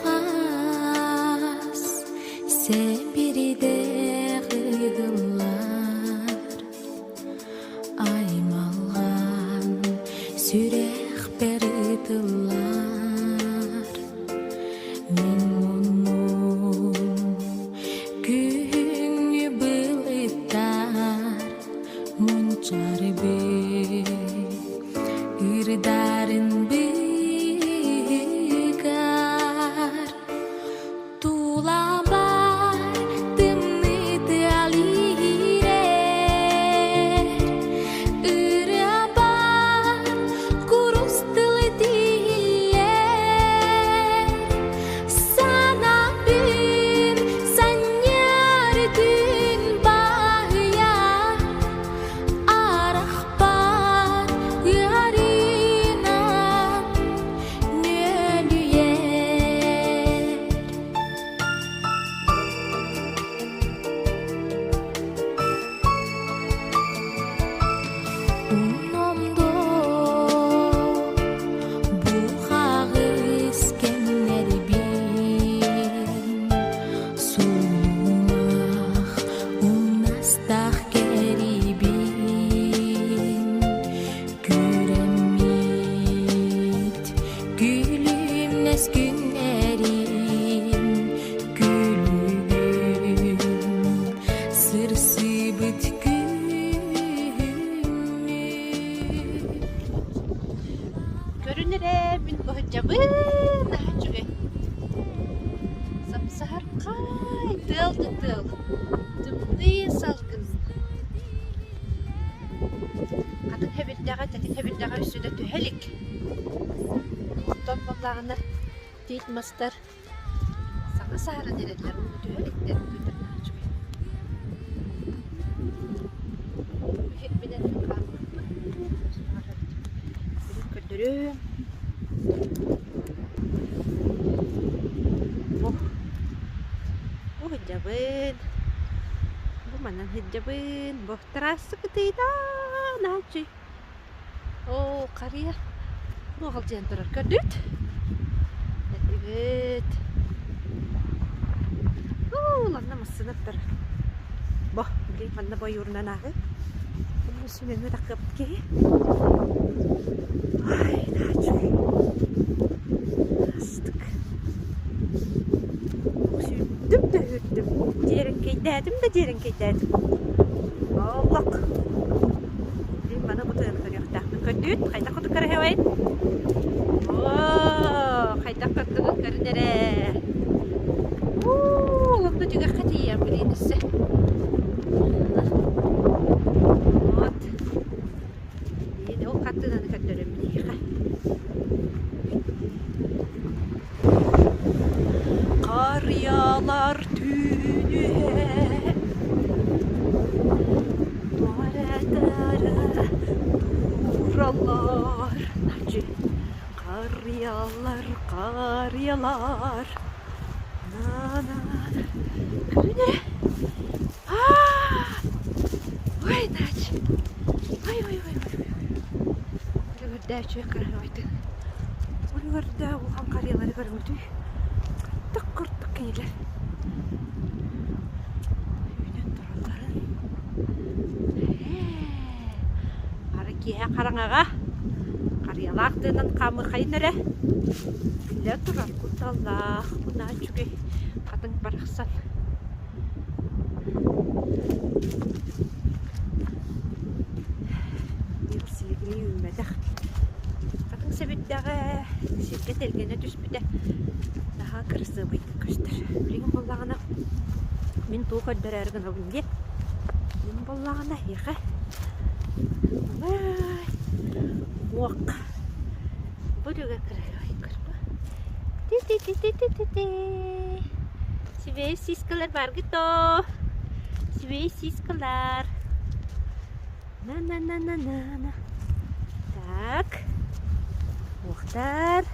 Араҕас сэбирдэх ыһыллар Аймалҕан сүрэхпэр ытыллар Мин муннум күһүҥҥү былыттар Мунчаарбыт ырдарын быыгар Тулабар тымныы тыал иһирэр, ырыабар курус тылы тиһиллэр. Санаабын санньыар күн баһыйар, арахпат ыарыынан ньүөлүйэр. Умномдоо бу хаҕыс кэмнэрбин Сулумах умнастаах кэрибин Күрэммит күлүмнэс күннэрин күлүгүн сырсыбыт күммүт Көрүн эрэ, мин быһыдьабын, наһаа үчүгэй. Сапсаһархай, тыал да тыал, тымныы салгын. Хатын хэбирдэҕэ, тэтин хэбирдэҕэ өссө да түһэ илик. Оттон буоллаҕына тиит мастар саҥа саһаран эрэллэр уонна түһэ иликтэр кыытарнаах үчүгэй. Иһиппинэн хааммыппын. Бүгүн көрдөрүөм. Бу бу сылдьабын. Бу манан сылдьабын. Бу Трасса кытыыта наһаа Оо, харыйа нуоҕалдьыйан турар көрдүт? Этибит. Уу, ланна массыына турар. Бо, билигин манна бойуурунан ааҕыы. Онно сүнэнэ таххыаппыт киһи. Ай, наһаа үчүгэй. Астык. Сүүрдүм да сүүрдүм, дьиэрэҥкэйдээтим да дьиэрэҥкэйдээтим. Олох! Мин маны бу тыаны көрүөхтээхпин. Көрдүүт, хайдах курдук кыраһыабайын? Оо, хайдах курдугун көрүн эрэ. Уу, онно түгэххэ тиийэн билигин өссө. Вот. Билигин ол хартыынаны көрдөрөм биһиэхэ. Харыйалар түүнүһэ туора-таара тураллар Харыйалар, харыйалар на-на Көрүн эрэ Ой, нач Ой, ой, ой, ой, ой Үлүгэрдээччи кыраһыабайтын Үлүгэрдээх улахан харыйалары көрүҥүтүй Тык курдук кинилэр үүнэн туралларын Ары киэһэ хараҥаҕа харыйалаах тыынан хаамыаххайын эрэ биллэн турар кутталлаах мунаа үчүгэй хатыҥ барахсан Быйыл силигилии үүммэтэх. Хатыҥ сэбирдэҕэ сиргэ тэлгэнэ түспүтэ наһаа кырасыабайдык көстөр. Билигин буоллаҕына мин тугу көрдөрөөрү гынабын диэн мин буоллаҕына эһиэхэ муох бу түгэ кырасыабай көрбө ти-ти-ти-ти-ти-ти Сибиэс сискалар бааргыт доо? үчүгэй сискалар. На-на-на-на-на-на. Так. Уохтар.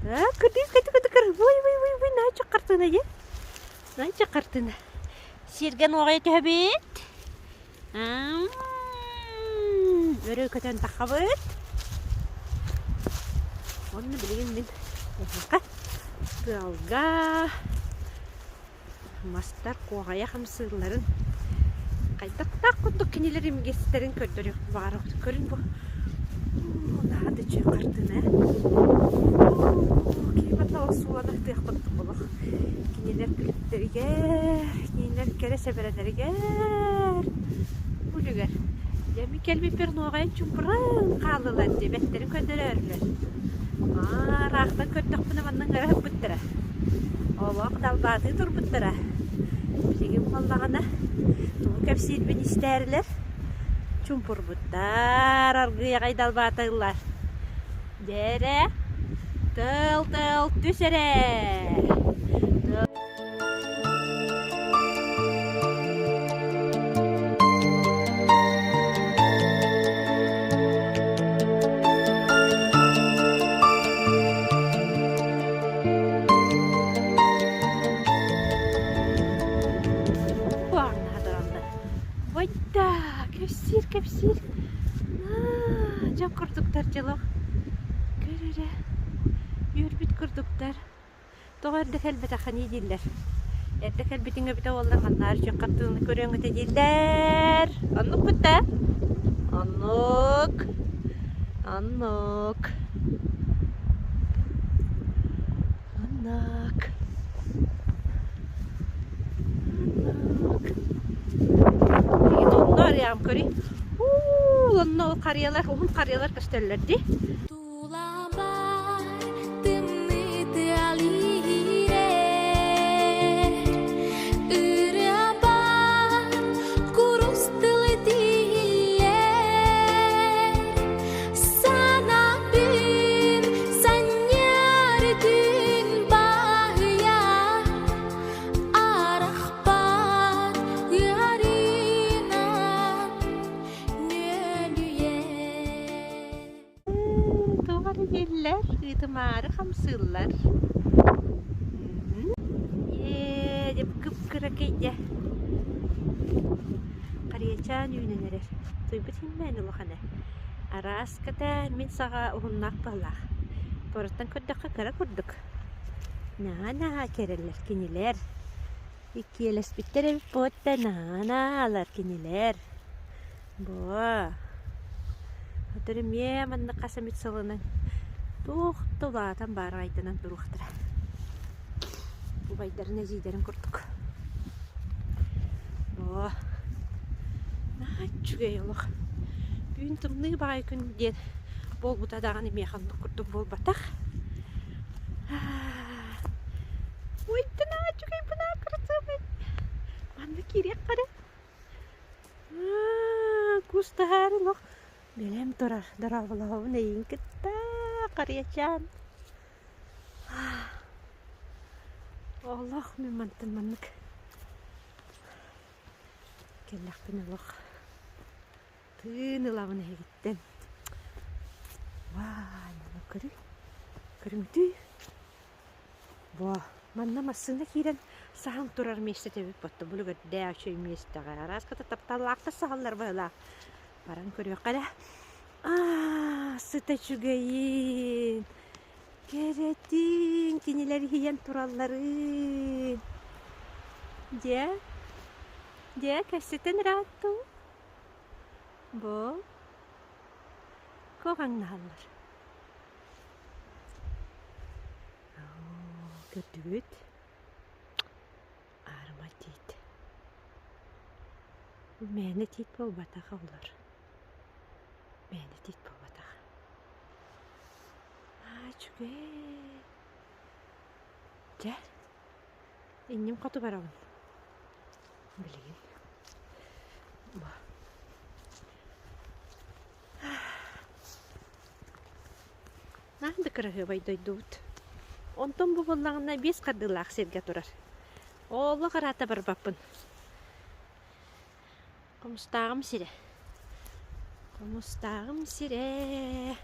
Так, кырдыыс кыты кыты кыр. Ой, ой, ой, ой, наача хартына е. Наача хартына. Сиргэ нуоҕайа түһэбит. Өрө көтөн таххабыт. Онно билигин мин эһиэхэ тыалга мастар куоҕайа хамсыылларын хайдахтаах курдук кинилэр имигэстэрин көрдөрүөхпүн баҕарабын. Көрүн бу наһаа да үчүгэй хартыына киһи барыта суулана сытыах курдук олох кинилэр күлүктэригэр кинилэр кэрэ сэбэрэлэригэр үлүгэр дьэ мин кэлбиппэр нуоҕайын чуҥкуран хааллылар диэбэттэрин көрдөрөөрүлэр ыраахтан көрдөхпүнэ манна ыҥыра сыппыттара олох далбаатыы турбуттара билигин буоллаҕына тугу кэпсиирбин истээрилэр чуҥкурбуттар аргыый аҕай далбаатыыллар Дьэ эрэ, тыал-тыал түс эрэ! Войда, кэпсиир, кэпсиир. Дьон курдуктар дьолох. Көр эрэ, үөрбүт курдуктар. Тоҕо эрдэ кэлбэтэххиний дииллэр. Эрдэ кэлбитиҥ эбитэ буоллар маннаар үчүгэй хартыынаны көрүөҥ этэ дииллэр. Оннукпут да? Оннук. Оннук. Оннук. Оннук. Билигин онно арыйаҕым көрүй. Уу, онно ол харыйалар, уһун харыйалар көстөллөр дии. Тулабар тымныы тыал иһирэр, ырыабар курус тылы тиһиллэр. Санаабын санньыар күн баһыйар, арахпат ыарыынан ньүөлүйэр. Туох эрэ дииллэр, ыытымаары хамсыыллар. Ээ, дьэ кып-кыракый дьэ. Харыйачаан үүнэн эрэр. Туйбут иһиннээн улахана. Арааската мин саҕа уһуннаах быһыылаах. Туораттан көрдөххө кыра курдук. Наһаа-наһаа кэрэлэр кинилэр. Иккиэлэспиттэр эбит буотта наһаа-наһаалар кинилэр. Буо. Өтөр эмиэ маннык хас эмит сылынан туох да улаатан баараҕайданан туруохтара. Убайдарын эдьиийдэрин курдук. Оо, наһаа үчүгэй олох. Түүн тымныы баҕайы күн диэн буолбута даҕаны миэхэ оннук курдук буолбатах. Ой, наһаа үчүгэй бына кырасыабай. Манна киириэххэ эрэ. Кус таһаар олох бэлэм турар. Дорооболоһобун эйигин кытта, харыйачаан. Олох мин мантан маннык кэллэхпинэ олох тыын ылабын эһигиттэн. Ваай, маны көрү, көрүҥтүй. Бо, манна массыына киирэн саһан турар миэстэтэ эбит буотта бу үлүгэрдээх үчүгэй миэстэҕэ араас хата тапталлаахтар саһаллар быһыылаах. Баран көрүөххэ эрэ. Аа, сыта үчүгэйин! Кэрэтин, кинилэр иһийэн туралларын. Дьэ, дьэ, кэпсэтэн ырааттым. Бу куоҕаҥнаһаллар. Көрдүгүт? Аарыма тиит. Мээнэ тиит буолбатах олор. Мээнэ тиит буолбатах. Аа, үчүгэй. Дьэ, инним хоту барабын. Билигин. Наһаа да кыраһыабай дойдубут. Онтон бу буоллаҕына биэс хардыылаах сиргэ турар. Олох ыраата барбаппын. Хомустааҕым сирэ. Хомустааҕым сирэ.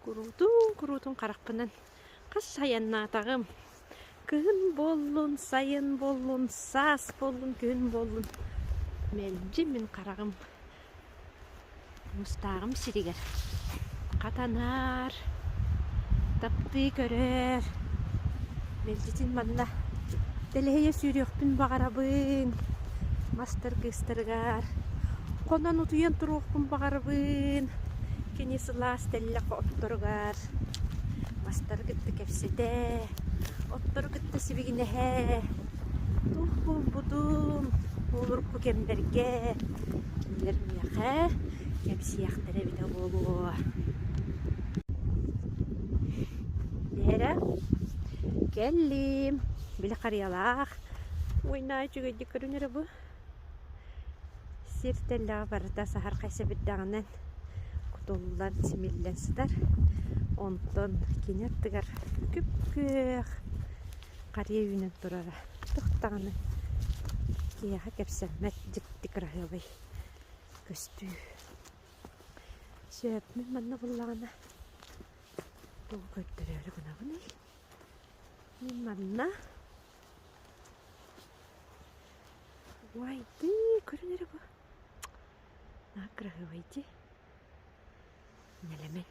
Куруутун-куруутун харахпынан хас айаннаатаҕым. Кыһын буоллун, сайын буоллун, саас буоллун, күһүн буоллун мэлдьи мин хараҕым Мустааҕым сиригэр хатанар, таптыы көрөр, мэлдьитин манна тэлэһийэ сүүрүөхпүн баҕарабын, мастар кыыстарыгар хонон утуйан туруохпун баҕарабын, кини сылаас тэллэх отторугар мастары кытта кэпсэтэ, оттору кытта сибигинэһэ, туох буолбутун урукку кэмнэргэ Кинилэр миэхэ кэпсиэхтэрэ эбитэ буолуо. Лера, кэллим. Били харыйалаах. Уйнаа үчүгэйдик көрүн эрэ бу. Сир тэллэҕэ барыта саһархай сэбирдэҕинэн кутуллан, симиллэн сытар. Онтон кини аттыгар күп-күөх харыйа үүнэн турара. Туох даҕаны киһиэхэ кэпсэммэт дьикти кыраһыабай көстүү. Сөп, мин манна буллаҕына тугу көрдөрөөрү гынабыный? Мин манна Уайдыы, көрүн эрэ бу. Наһаа кыраһыабай дии. Нэлэмэн.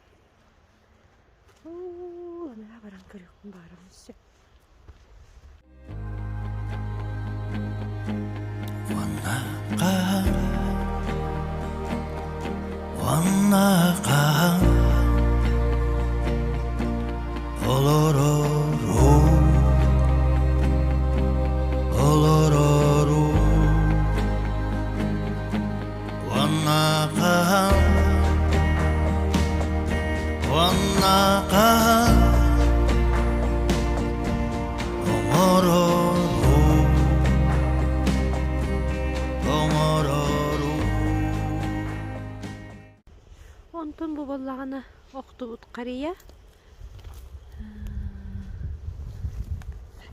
Оо, анараа баран көрүөхпүн баҕарабын сөп. Уонна хаһан, уонна хаһан олорору, олорору уонна хаһан, уонна хаһан оҥорору, оҥорору. Онтон бу буоллаҕына охтубут харыйа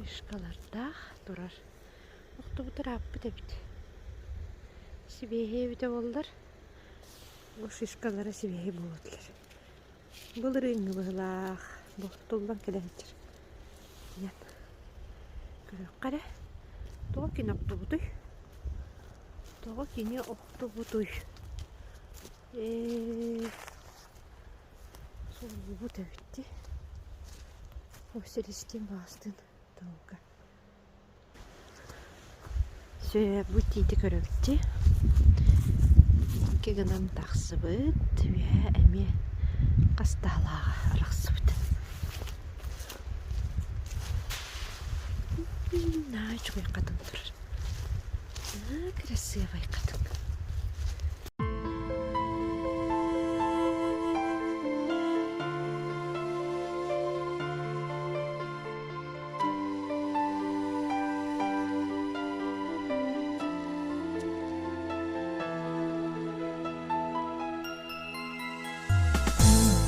шишкалардаах турар. Охтубут ырааппыт эбит. Сибиэһэй эбитэ буоллар, бу шишкалара сибиэһэй буолуо этилэр. Былырыыҥҥы быһыылаах, бу туллан кэлэ сылдьар. Диэн көрүөххэ эрэ, тоҕо кини охтубутуй? Тоҕо кини охтубутуй? Ээ, сууллубут эбит дии. Ой, силистиин баҕастыын тылга. Сөп, бу тиити көрөбүт дии. Икки гынан тахсыбыт, үөһэ эмиэ хас таһалааҕа арахсыбыт. Наһаа үчүгэй хатыҥ турар. Наһаа кырасыабай хатыҥ.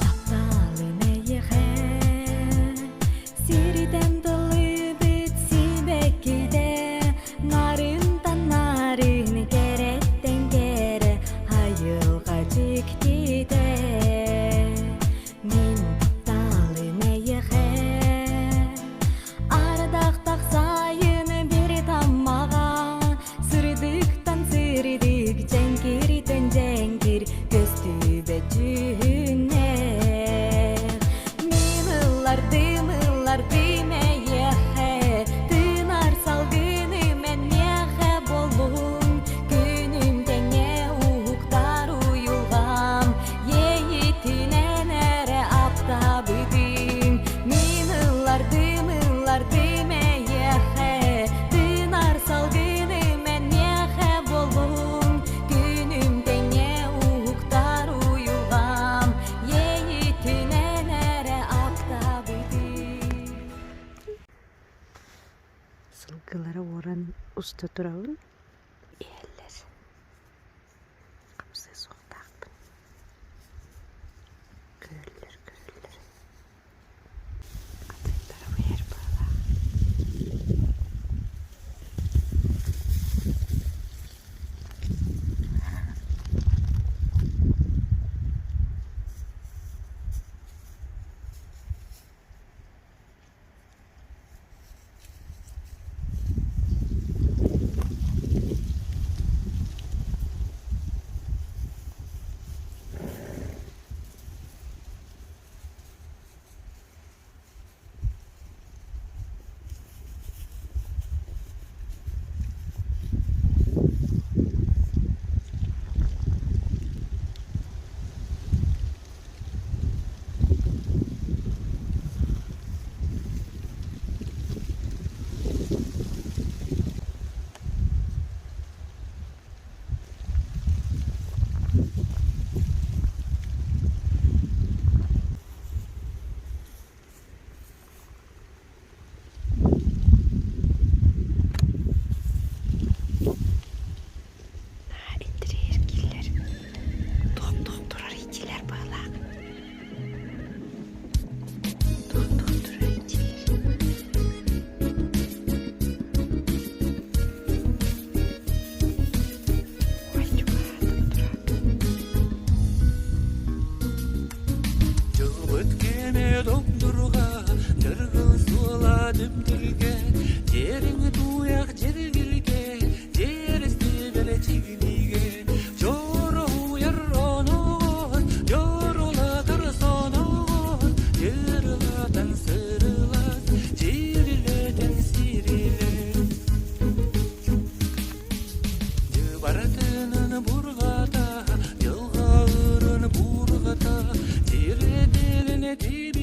Тапталым эйиэхэ сиртэн тыллыбыт сибэккитэ нарынтан нарын кэрэттэн кэрэ айылҕа дьиктитэ Мин тапталым эйиэхэ Ардах тахсайын бир таммаҕа Сырдыктан сырдык дьэҥкиртэн дьэҥкир көстүбэт дьүһүннээх Мин ыллардым ыллардым эйиэхэ Тыынар салгыным эн миэхэ буоллун Күнүм тэҥэ уһуктар уйулҕам Иэйиитинэн эрэ аптаабытым Мин ыллардым, ыллардым эйиэхэ Тыынар салгыным эн миэхэ буоллун Күнүм тэҥэ уһуктар уйулҕам Иэйиитинэн эрэ аптаабытым Сылгылары уоран уста турабын иһэллэр Хамсыа суохтаахпын. Көрөллөр, көрөллөр. Атыттара иһэр быһыылаах. Эти.